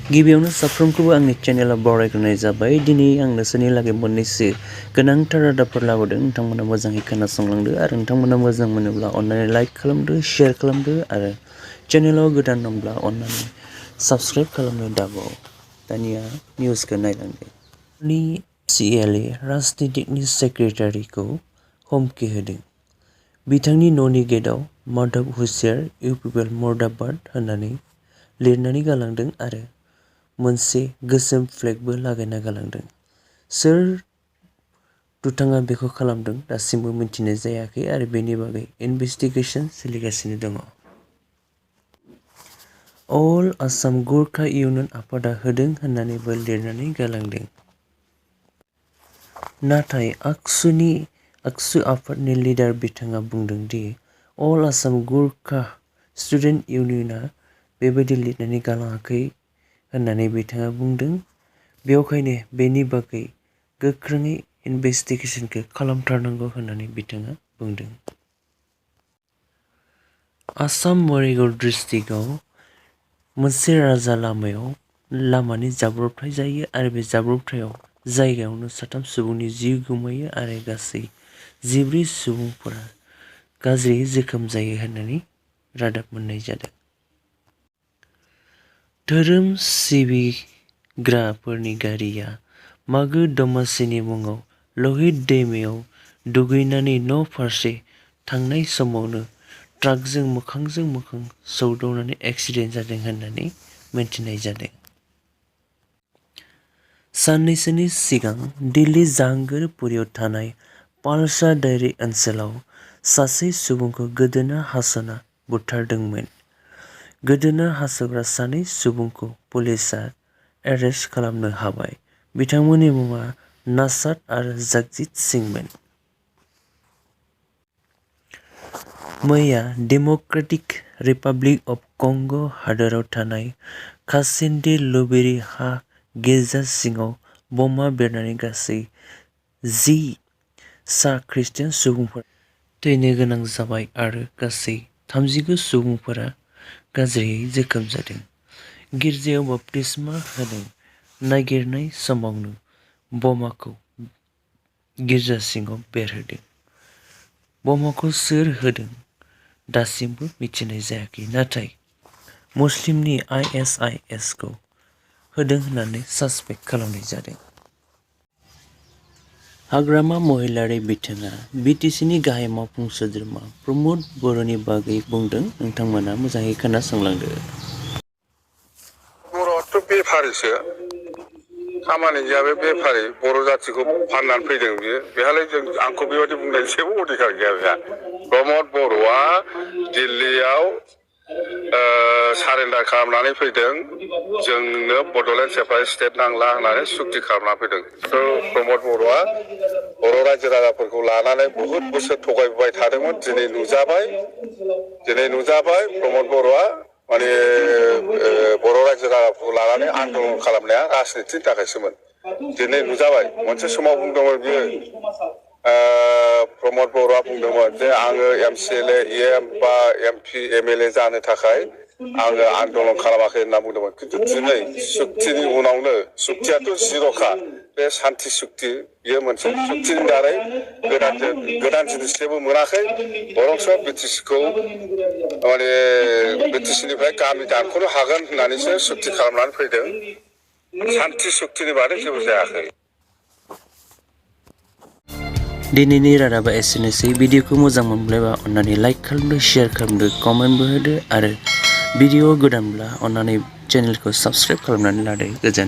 गिबियावनो साफ्रोमखौबो आंनि चेनेलाव बरायग्रोनाय जाबाय। दिनै आं नोंसोरनि लागै मोननैसो गोनांथार रादाबफोर लाबोदों। नोंथांमोना मोजाङै खोनासंलांदो आरो नोंथांमोना मोजां मोनोब्ला अन्नानै लाइक खालामदो, शेयार खालामदो आरो चेनेलाव गोदान दंब्ला अन्नानै साबस्क्राइब खालामनो दाबाव। दानिया निउसखौ नायलांदो। CLA राजनितिकनि सेक्रेटारिखौ हुमखि होदों। बिथांनि न'नि गेटआव माधव हुसियार इउपिपिएल मुर्दाबाद होननानै लिरनानै गालांदों आरो मोनसे गोसोम फ्लेगबो लागायना गालांदों। सोर दुथाङा बेखौ खालामदों दासिमबो मिथिनाय जायाखै आरो बेनि बागै इनभेस्टिगेशन सोलिगासिनो दङ। अल आसाम गुरखा इउनियन आफादा होदों होननानैबो लिरनानै गालांदों। नाथाय आक्सु आफादनि लिडार बिथाङा बुंदों दि अल आसाम गुरखा स्टुडेन्ट इउनियनआ बेबायदि लिरनानै गालाङाखै होननानै बिथाङा बुंदों। बेवखायनो बेनि बागै गोख्रोङै इनभेस्टिगेशनखौ खालामथारनांगौ होननानै बिथाङा बुंदों। आसाम मरिगाव डिस्ट्रिक्टआव मोनसे राजा लामानि जाब्रबथाय जायो आरो बे जाब्रबथायाव जायगायावनो 3 सुबुंनि जिउ गोमायो आरो गासै 14 सुबुंफोरा गाज्रियै जोखोम जायो होननानै रादाब मोननाय जादों। धोरोम सिबिग्राफोरनि गारिया मागो दमासिनि मुङाव लहित दैमायाव दुगैनानै न' फारसे थांनाय समावनो ट्राकजों मोखांजों मोखां सौदावनानै एक्सिडेन्ट जादों होननानै मिथिनाय जादों। साननैसोनि सिगां दिल्ली जाहांगीरपुरीयाव थानाय पालसा डायरी ओनसोलाव सासे सुबुंखौ गोदोना हास'ना बुथारदोंमोन। गोदोना हास'ग्रा 2 सुबुंखौ पुलिसआ एरेस्ट खालामनो हाबाय। बिथांमोननि मुङा नाशाद आरो जगजीत सिंमोन। मैया डेम'क्रेटिक रिपाब्लिक अफ कंग' हादोराव थानाय कासिन्डि लुबेरि हा गिर्जा सिङाव बमा बेरनानै गासै 10 सा खृष्टान सुबुंफोरा थैनो गोनां जाबाय आरो गासै 39 सुबुंफोरा गाज्रियै जोखोम जादों। गिर्जायाव बाप्तिस्मा होनो नागिरनाय समावनो बमाखौ गिर्जा सिङाव बेरहोदों। बमाखौ सोर होदों दासिमबो मिथिनाय जायाखै, नाथाय मुस्लिमनि ISIS खौ होदों होननानै सासपेक्ट खालामनाय जादों। हाग्रामा महिलारी बिथाङा BTCनि गाहाय मावफुं सोद्रोमा प्रमद बर'नि बागै बुंदों। नोंथांमोना मोजाङै खोनासंलांदो। बर'आथ' बेफारिसो, खामानि गैया, बे बेफारि बर' जाथिखौ फाननानै फैदों बियो। बेहालाय आंखौ बेबायदि बुंनायनि जेबो अधिकार गैया बेहा। प्रमद बर'आ दिल्लीयाव सारेन्डार खालामनानै फैदों। जोंनो बड'लेण्ड सेपारेट स्टेट नांला होननानै सुक्ति खालामनानै फैदों। प्रमद बर'आ बर' रायजो राजाफोरखौ लानानै बहुद बोसोर थगायबोबाय थादोंमोन। दिनै नुजाबाय प्रमद बर'आ माने बर' रायजो राजाफोरखौ लानानै आन्दलन खालामनाया राजनितिनि थाखायसोमोन। दिनै नुजाबाय। मोनसे समाव बुंदोंमोन बियो, प्रमद बर'आ बुंदोंमोन जे आङो MCLA EM बा MP MLA जानो थाखाय आङो आन्दलन खालामाखै होनना बुंदोंमोन। खिन्थु दिनै सुक्तिनि उनावनो, सुक्तियाथ' जिर'खा, बे सान्थि सुक्ति, बेयो मोनसे सुक्तिनि दारै गोदान जिनिस जेबो मोनाखै। बरंस BTCखौ माने BTCनिफ्राय गामि दानख'नो हागोन होननानैसो सुक्ति खालामनानै फैदों। सान्थि सुक्तिनि बादै जेबो जायाखै। दिनैनि रादाबा एसेनोसै। भिडिअखौ मोजां मोनब्ला अन्नानै लाइक खालामदो, शेयार खालामदो, कमेन्टबो होदो आरो भिडिअ गोदानब्ला अन्नानै चेनेलखौ साबस्क्राइब खालामनानै लादो। गोजोन्थों।